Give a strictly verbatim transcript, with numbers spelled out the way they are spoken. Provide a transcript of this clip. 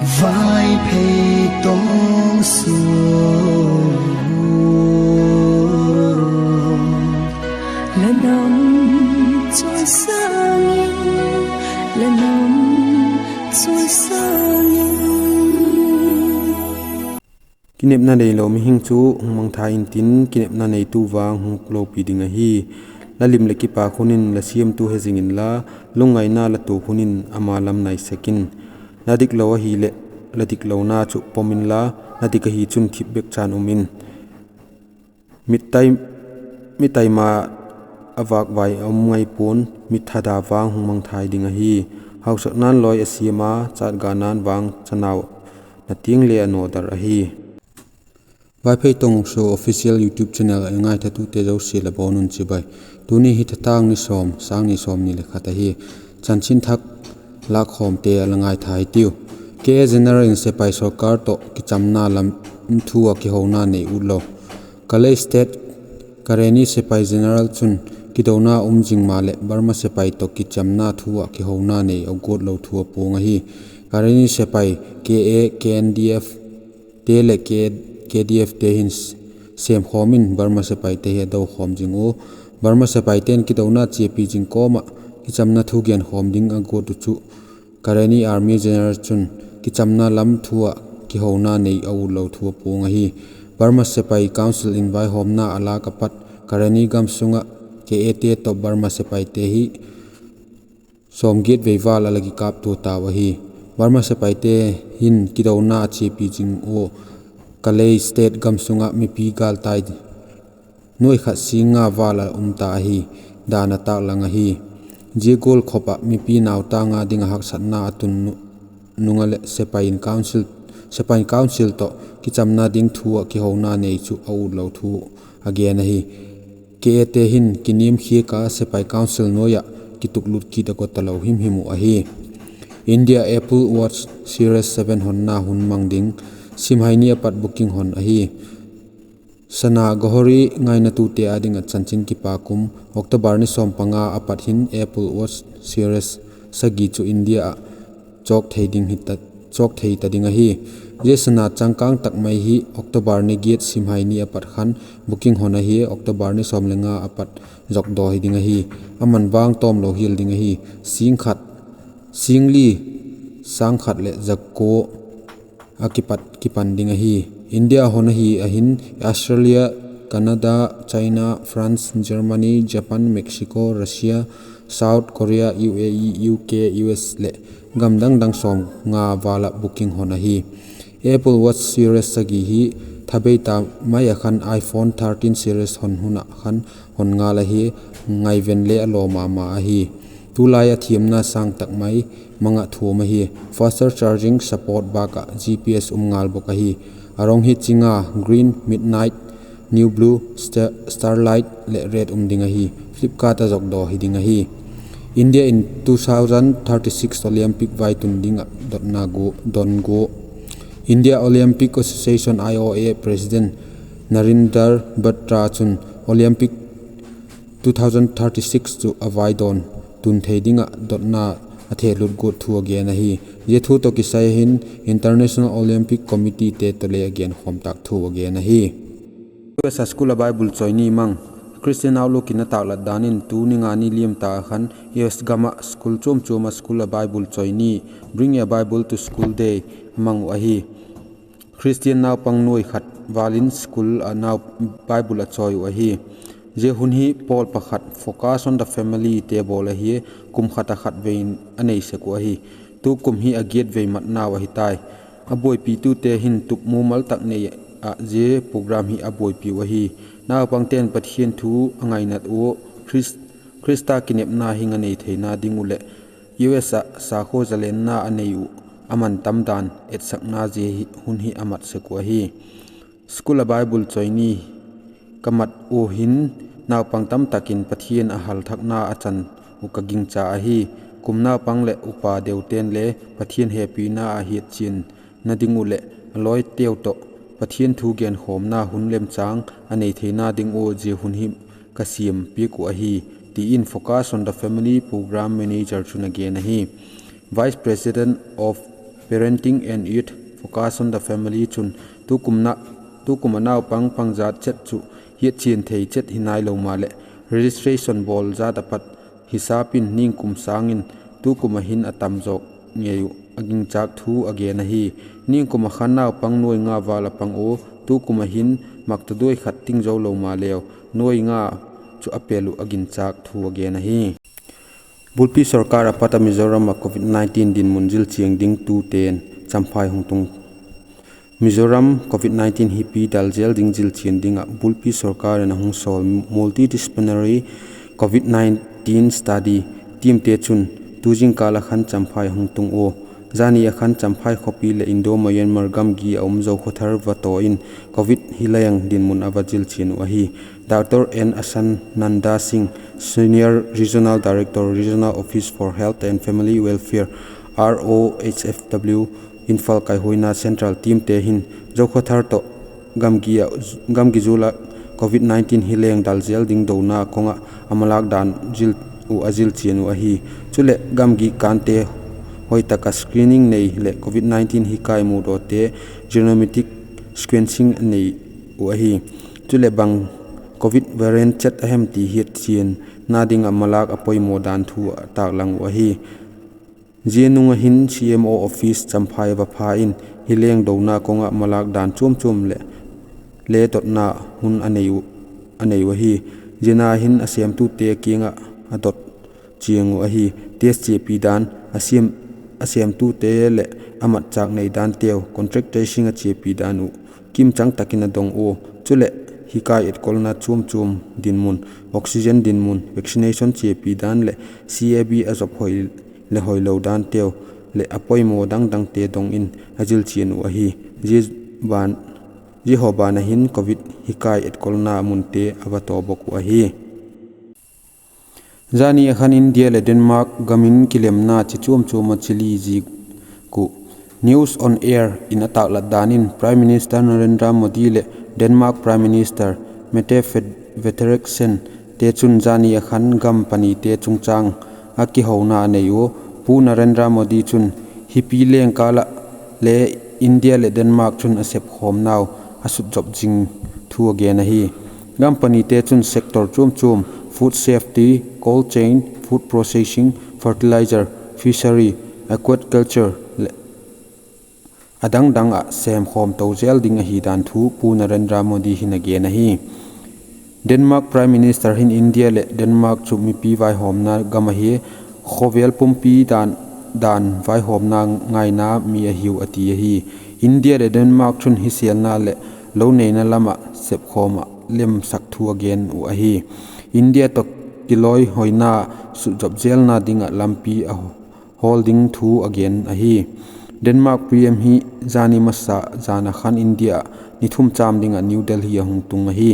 Vaiphei tong suak, la nam chawisâng in, la nam chawisâng in. Kinepna neilo mihing chu hung mangthai intin, kinepna neitu vang hung lopi ding ahi. La lim leh kipâk hun in la siamtu he zing inla, lungngaina la tuak hun in ama lam nai sek in. La diklo ahileh, la diklona chu pom inla, la dik ahi chun thip bek chan um in. Mit tai, mit taima a vâkvai a um ngai pua'n, mit thada vang hung mangthai ding ahi. Hausakna'n lawi a siam a, chatgana'n vang chanau na tiang le a nawdar ahi. Vaiphei tong suak official YouTube channel a ngaithatute zosia la bawn un chibai. Tuni hi thatâng ni sawm, sâng ni sawmni leh khat ahi. Chanchinthak lâkkhawmte a la ngaitha hitiu. K A General in sepai sorkar tawh kichamna lam thu ah kihouna nei ut lo. Kalay State Karenni sepai general chun kidona um zing maleh Burma sepai tawh kichamna thu ah kihouna nei a guat lo thu a puang ahi. Karenni sepai K A, K N D F te leh K D F te hin sêmkhawm in Burma sepaite hi a dokhawm zing u. Burma sepaite'n kidona chiapi zing kawm ah kichamna thu genkhawm ding a guat uh chu Karenni Army General chun kichamna lam thu ah kihouna nei a ut lo thu a puang ahi. Burma Sepai Council in vaihawmna a lâk a pat Karenni gam sung ah K A te tawh Burma sepaite hi sawmgiat vei val a la kikâptua tau ahi. Burma sepaite hin kidona a chiapi zing ua Kalay State gam sung ah mipi gâltai nuai khat sîng nga val a um ta ahi, dan a tâklang ahi. Zia gual khop ah mipi nautâng â ding ah haksatna a tun nung ah leh sepai in council, sepai in council tawh kichamna ding thu ah kihouna nei chu a ut lo thu a gen ahi. K A te hin kiniamkhiak a sepai council nuai ah kituklut kit a ko talo himhim uh ahi. India Apple Watch Series seven honna hun mang ding, simhai ni a pat booking hon ahi. Sana Gahori ngainatute â ding ah chanchin kipak um, October ni sawm panga a pat hin Apple Watch Series sagi chu India ah chawk thei ding hita, chawk thei ta ding ahi. Zia sana changkâng tak mai hi October ni giat simhai ni a pat khan booking hon ahi, October ni sawm le nga a pat zokdaw hi ding ahi. A man vang tawmlo hial ding ahi. Sîng khat, sîng li, sâng khat leh za kua a kipat kipan ding ahi. India hon ahi a hin Australia, Canada, China, France, Germany, Japan, Mexico, Russia, South Korea, U A E, U K, U S leh gam dang dang sawm nga val ah booking hon ahi. Apple Watch Series sagi hi thabei ta mai ah khan iPhone thirteen series hon hun ah khan hon ngal ahi, ngaiven le a law ma ma ahi. Tulai a thiamna sâng tak mai mang ah thuam ahi. Faster charging support bâk ah G P S um ngal bawk ahi. A rong hi chinga, green, midnight, new blue, star-, starlight leh red um ding ahi. Flipkart a zokdaw hi ding ahi. India in two thousand thirty-six Olympic vaitun ding ah dotna gu-, don gua. India Olympic Association, I O A, President Narinder Batra chun Olympic two thousand thirty-six chu a vaidawn tun thei ding ah dotna a thehlut guat thu a gen ahi. Zia thu tawh kisai hin International Olympic Committee te tawh le a genkhawm tâk thu a gen ahi. U S a school a Bible chawi ni mang. Christian Outlook in a tâklat dan in tuni nga ni liam ta a khan U S gam ah school chuam chuam ah school a Bible chawi ni, Bring a Bible to School Day, a mang uh ahi. Khristian naupang nuai khat val in school ah nau Bible a chawi uh ahi. Zia hun hi pawl pakhat Focus on the Family te bawl ahi, kum khat ah khat vei in a nei sek uh ahi. Tu kum hi a giat vei matnau ahi tai. A buaipitute hin tup mumal tak nei ah zia program hi a buaipi uh ahi. Naupangte'n Pathian thu a ngainat ua, Khris-, Khrista kinepna hing a nei theina ding uh leh U S ah sakhua zalenna a nei uh a man tam dan etsakna zia hi, hun hi a mat sek uh ahi. School a Bible chawi ni ka mat ua hin naupang tam tak in Pathian a hal thakna a chan uh ka gingcha ahi. Kum naupang leh upa deute'n le Pathian hepina a hiatchianna ding uh leh a lawiteu tawh Pathian thu genkhawmna hun lemchâng a nei theina ding ua zia hun hi ka siam piak uh ahi, ti in Focus on the Family Program Manager chun a gen ahi. Vice President of Parenting and Youth Focus on the Family chun tukum a naupang pangzat chet chu hiatchian thei chet hi nailo maleh registration bawl zat a pat hisap in ningkum sâng in tukum ah hin a tam zawk ngei uh a gingchâk thu a gen ahi. Ningkum ah khan naupang nuai nga val a pang ua, tukum ah hin maktaduai khat ting zo lo maleu nuai nga chu a pel uh a gingchâk thu a gen ahi. Bulpi sorkar a pat a Mizoram ah covid nineteen dinmun zil chiang ding tute'n Champhai hung tung. Mizoram covid nineteen hipi dal zel ding zil chian ding ah bulpi sorkar in a hung sawl multidisciplinary covid nineteen study teamte chun tu zingkâl ah khan Champhai a hung tung ua. Zani ah khan Champhai khawpi leh Indo-Myanmar gamgi a um Zokhawthar vataw in covid hileng dinmun a va zil chian uh ahi. Doctor N Asananda Singh, Senior Regional Director, Regional Office for Health and Family Welfare, R O H F W, Imphal kaihuaina central teamte hin Zokhawthar tawh gamgi zul ah covid nineteen hileng dal zel ding dona kawng ah a malâk dan uh a zil chian uh ahi. Chuleh gamgi kante hoi tak ah screening nei leh covid nineteen hikai mudawte genomic sequencing a nei uh ahi. Chuleh bang covid variant chet a hem ti hiatchianna ding ah malâk a poimaw dan thu a tâklang uh ahi. Zia nung ah hin C M O office Champhai va pha in hileng dona kawng ah malâk dan chuam chuam leh le dotna hun a nei uh ahi. Ziana hin a sêmtute kiang ah a dot chiang uh ahi. Test chiapi dan, a sêmtute leh a matchâk nei danteu contact tracing a chiapi dan uh kimchang tak in a dong ua. Chuleh hikai etkolna chuam chuam dinmun, oxygen dinmun, vaccination chiapi dan leh C A B a zop hoi leh hoilo danteu leh a poimaw dang dangte dong in a zil chian uh ahi. Zia haw ban ah hin covid hikai etkolna munte a va taw bawk uh ahi. Zani ah khan India leh Denmark gam in kilemna chi chuam chuam a chili zik uh. News on Air in a tâklat dan in Prime Minister Narendra Modi leh Denmark Prime Minister Mette Frederiksen te chun zani ah khan gam panite chungchâng ah kihouna a nei ua. Pu Narendra Modi chun hipi lengkâl ah le India leh Denmark chun a sepkhawmnau a sutzop zing thu a gen ahi. Gam panite chun sector chuam chuam, food safety, cold chain, food processing, fertilizer, fishery, aquaculture leh a dang dang ah sêmkhawm to zel ding ahi dan thu Pu Narendra Modi hin a gen ahi. Denmark Prime Minister hin India leh Denmark chu mipi vaihawmna gam ahi, khawvel pumpi dan vaihawmna ngaina mi ahiu a ti ahi. India leh Denmark chun hisêlna leh lo neina lam ah sepkhawm ah lemsak thu a gen uh ahi. India tawh kilawihoina sutzop zelna ding ah lampi a hawl ding thu a gen ahi. Denmark P M hi zani masa jan ah khan India ah ni thum châm ding ah New Delhi a hung tung ahi.